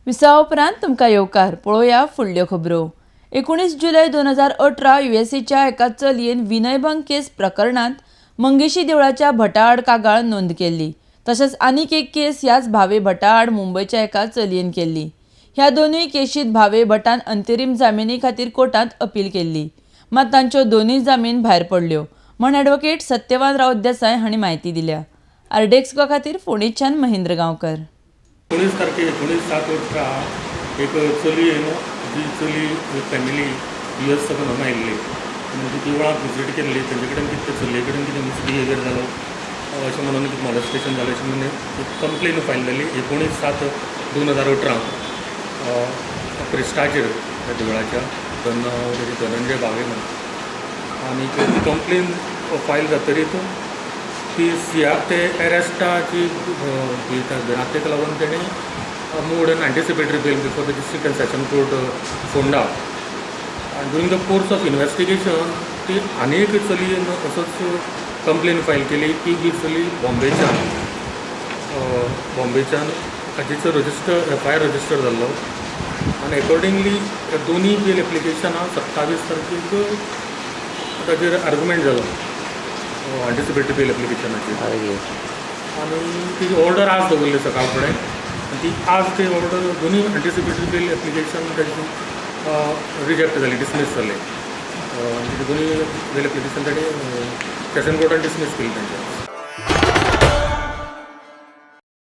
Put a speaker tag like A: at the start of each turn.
A: विसवा उपरांत तुमकां येवकार. पळोवया फुडल्यो खबरो. 19 जुलय 2018 युएसएच्या एका चलयेन विनयभंग केस प्रकरणांत मंगेशी देवळाच्या भटाआड कागाळ नोंद केल्ली. तशेंच आनीक एक केस ह्याच भावे भटाआड मुंबयच्या एका चलयेन केल्ली. ह्या दोनूय केशींत भावे भटान अंतरीम जामिनी खातीर कोर्टांत अपील केल्ली, मात तांच्यो दोनूय जामीन भायर पडल्यो म्हण ॲडव्होकेट सत्यवान राऊत देसाय हांणी म्हायती दिल्या. आरडीएक्स गोवा खातीर फोंडेच्यान महेंद्र गांवकर.
B: 19 तारखे 19/7/18 एक चली जी चली फॅमिली US साकून हांगा आयिल्ली आनी ती देवळांत विजीट केल्ली. तेंचे कडेन कितें चलये कडेन कितें मिसबिहेवियर जालो अशें म्हणून कितें मॉलेस्टेशन जालें अशें म्हणून एक कंप्लेन फायल जाली 19/7/2018 प्रिस्टाचेर त्या देवळाच्या धनंजय भावे म्हणून. आनी ती कंप्लेन फायल जातरीत ती सिया ते एरेस्टाची भिरांतेक लागून तेणें moved an anticipatory bail before the district and session court Ponda. And during the course of investigation ती आनी एक चलयेन असोच कंप्लेन फायल केली. ती बी चली बॉम्बेच्यान ताचेर रजिस्टर FIR register जाल्लो आनी एकॉर्डिंगली दोनूय बेल एप्लिकेशनां 27 तारखेक ताचेर आर्ग्युमेंट जालो एंटिसिपेटरी बेल एप्लिकेशनाचेर. आनी ती ऑर्डर आज दवरली सकाळ फुडें आनी ती आज ती ऑर्डर दोनूय एंटिसिपेटरी बेल एप्लिकेशन ताची रिजेक्ट जाली, डिसमीस जालें. आनी दोनूय बेल एप्लिकेशन ताणी सेशन कोर्टान डिसमीस केली तांच्या.